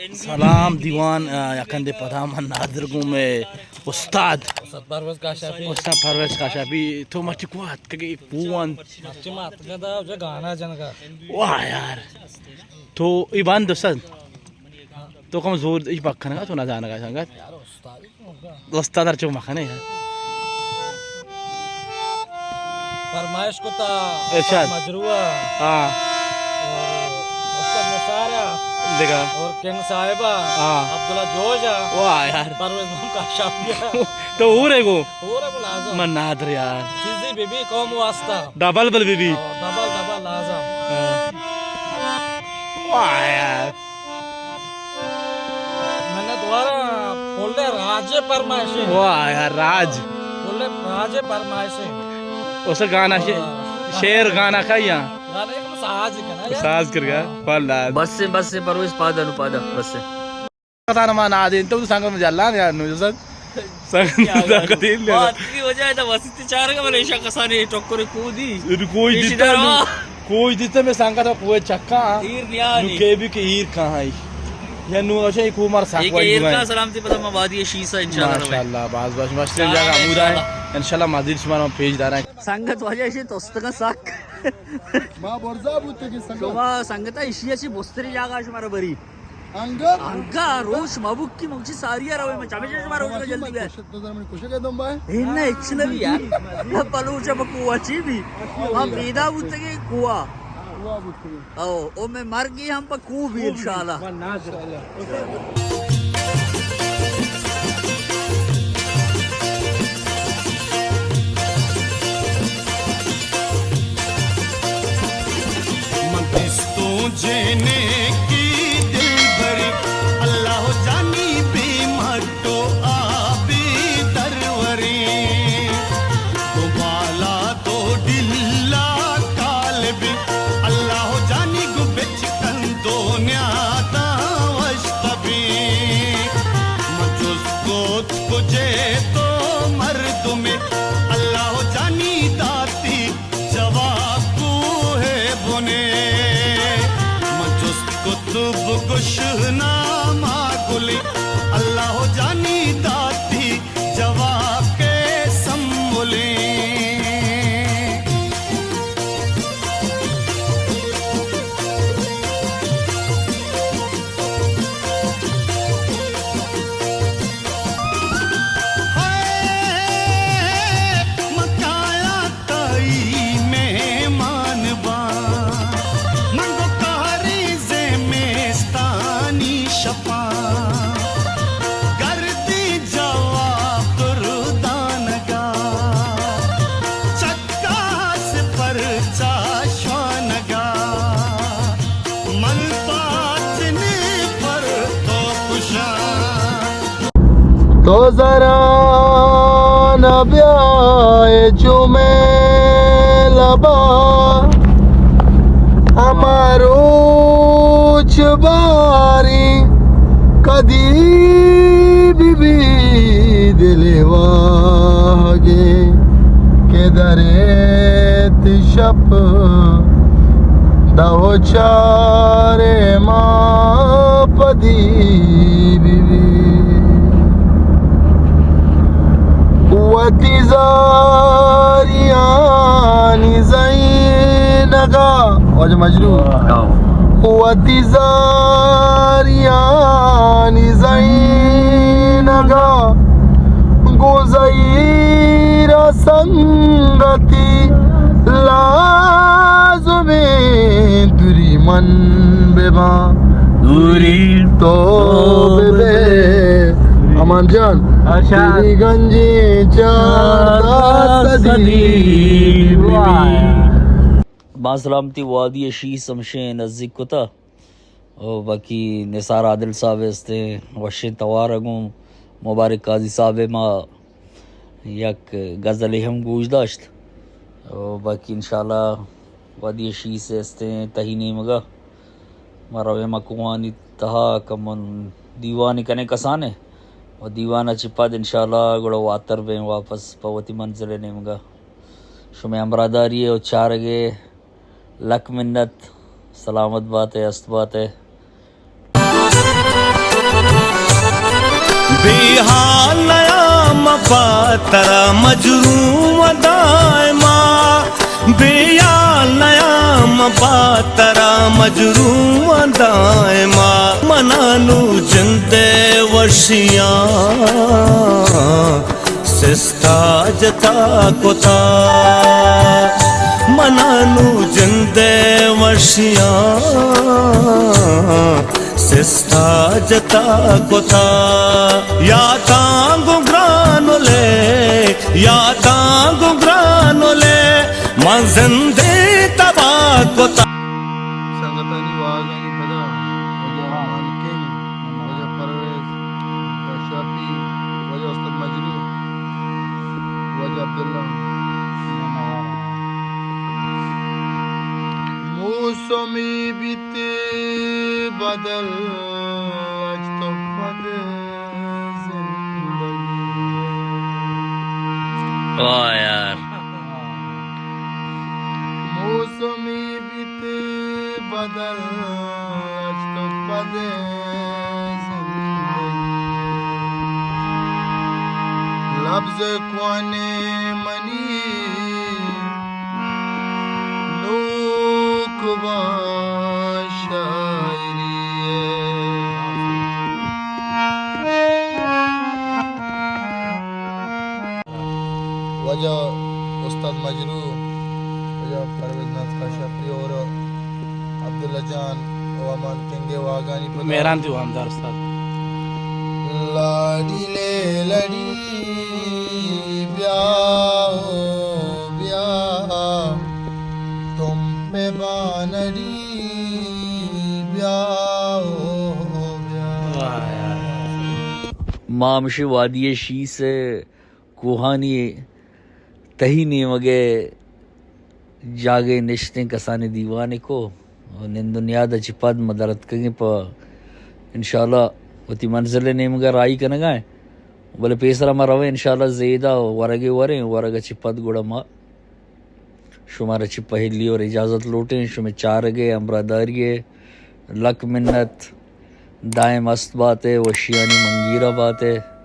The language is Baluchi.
سلام دیوان، آ، یکندے پدا من نادر گوں مئے استاد۔ استاد پرویز کاشاپی۔ استاد پرویز کاشاپی، تو مرچی کو اتکگے؟ کو انت؟ مرچی ما اتکگاں دا اجا گانا جنگا۔ واہ یار، تو ای بند استاد، تو کم زور ای پک کنگا، تو نہ زانگا سنگت۔ استاد ءَ چو مکنے۔ فرمائش کتا ارشاد۔ مجروح ءَ۔ ہاں۔ اور استاد نثار ءَ۔ دگہ۔ اور کنگ صاحب ءَ۔ ہاں۔ عبداللہ جوش ءَ۔ واہ یار۔ پرویز مام کاشاپی ءَ۔ تو ہور ئے گو؟ ہور ئے گو لازم۔ من نادر یار۔ چیزی بی بی قوم واسطہ۔ ڈبل بل بی بی۔ ہاں، ڈبل ڈبل لازم۔ ہاں۔ واہ یار۔ من دوبارہ پولے راج ءِ پرمائشے۔ واہ یار، راج۔ پولے راج ءِ پرمائشے۔ اسے گانا شے-، ہاں۔ شعر گانا کا یا؟ گانا ایک ساز کرنا یا؟ ساز کر گیا۔ ہاں۔ واللہ۔ بس سے، بس سے، پرویز پادا نو پادا، بس سے۔ کسان ما نادین، تو سنگ مجلان یا نو جسد۔ سنگ، سنگ دین لے۔ بات کی وجہ ہے تو وسیت چار کا بلے شا کسانے ٹکر کودی۔ کوئی ایشی دیتا دروا۔ کوئی دیتے میں سانگا تھا کوئی چکا۔ ایر نیا نو نہیں۔ کے بھی کے ایر کہاں ہے؟ یا نو اچھا، ایک عمر ساکھ ایک والی ایر دعائیں۔ کا سلامتی پتہ ما وادی شیسا انشاءاللہ۔ ماشاءاللہ، باز باز ماشاءاللہ، جگہ انشاءاللہ۔ حمود ہے۔ انشاءاللہ مزید شما پیش داریں۔ سنگت واجہ شی توستگا ساک۔ ما برزا بوتگی سنگت۔ شما سنگتا اشی اچھی بستری جاگا شما رو بری۔ انگت؟ انگت روش مبوکی مگچی ساری ءَ روے، من چمیشہ شما روش جلدی بیا۔ تو زر من کشک ءَ دم بائے؟ اے نہ، ہچ نہ بی یار۔ بلوچ ءَ بکوا چی بی؟ ما پیدا بوتگیں کوا۔ کوا بوتگیں۔ او، او میں مرگی ہم پہ کو بی انشاءاللہ۔ من دیستوں جنکی دلبری، اللہ جانی بے مٹو آبی دروریں۔ دو بالا دو ڈلا کالبی، اللہ جانی گو بچ کن دنیا تا وش تبی۔ من جست کت کجے تو مردمے، اللہ جانی داتی جواب کوہ بنے۔ من جست کت بگوش ناما گلے، اللہ جانی داتی جواب کے سمبلیں۔ ہائے، من کایاں تئی مہمان باں، من گوں کاری زمستانی شپاں، گردی جواب دردانگا، چکاس پرچا شوانگا۔ من پاچنے پر تو کشاں۔ تو زران بیائے چو مئے لبا، ہما روچ باری کدی بی بی دل واہگے کہ در ایت شپ دہ و چار ماہ پدی بی بی۔ وتی زاریانی زینگا، واجہ مجروح۔ وتی زاریانی زینگا گوں زہیرا سنگتی لازمیں، دوری من بباں، دوری تو ببے۔ امان جان، ارشاد۔ تیری گنجیں چاردہ صدی۔ واہ۔ ما سلامتی وادی شیس ہمشیں نزیک کتا۔ او باقی نثار عادل صاحب استیں، وشیں توار گوں مبارک قاضی صاحب ما یک غزلے ہم گوش داشت۔ او باقی انشاءاللہ وادی شیس استیں تہی نیمگا۔ ما رویں ما کوہانی تہا کمن دیوانے کنیں کسانے و دیوان چی پد انشاءاللہ گڑا واتر بیں واپس پہ وتی منزل نیمگا۔ شمئے ہمراہداری و چارگے لک منت، سلامت بات ئے، است بات ئے۔ حال نیا مبا ترا مجروح دائما، بے حال نیا مبا ترا مجروح دائما۔ منا نو جند ءِ وشیاں سستا جتا کتا، منا نو جند ءِ وشیاں سستا جتا کتا۔ یاتاں گوں گرانلے، یاتاں گوں گرانلے، من زندے تباہ کتا۔ سنگتانی واہگانی پدا واجہ امان کنگ، واجہ پرویز، واجہ شافی، واجہ استاد مجروح، واجہ عبداللہ۔ موسمی بیت بدل، اچ تو پد زندگی۔ واہ یار۔ موسمی بیت بدل، اچ تو پد زندگی۔ لبز کوہنیں منی نوک باں شاعری ءِ۔ واجہ استاد مجروح، واجہ پرویز ناز کاشاپی اور عبداللہ جان و امان کنگ ءِ واہگانی پدا۔ مہران دیوان دار استاد۔ لاڑی لے لڑی بیا ہو بیا، تم پہ بانڑی بیا ہو بیا۔ واہ یار۔ ما ہمشی وادی شیس ءِ کوہانی تہی نیمگ ءِ جاگہے نشتیں، کسانیں دیوانے کو، نند و نیاد ءَ چہ پد ما در اتکگیں پہ انشاءاللہ وتی منزل ءِ نیمگ ءَ راہی کنگ ءَ ایں۔ بلے پیسرا ما رویں انشاءاللہ زید ءَ ورگے وریں، ورگ ءَ چہ پد گڑا ما شمارا چہ پہلی اور اجازت لوٹیں۔ شمے چارگ ءِ ہمراہداری ءِ لک منت۔ دائم است بات ئے، وشیانی منگیرا بات ئے۔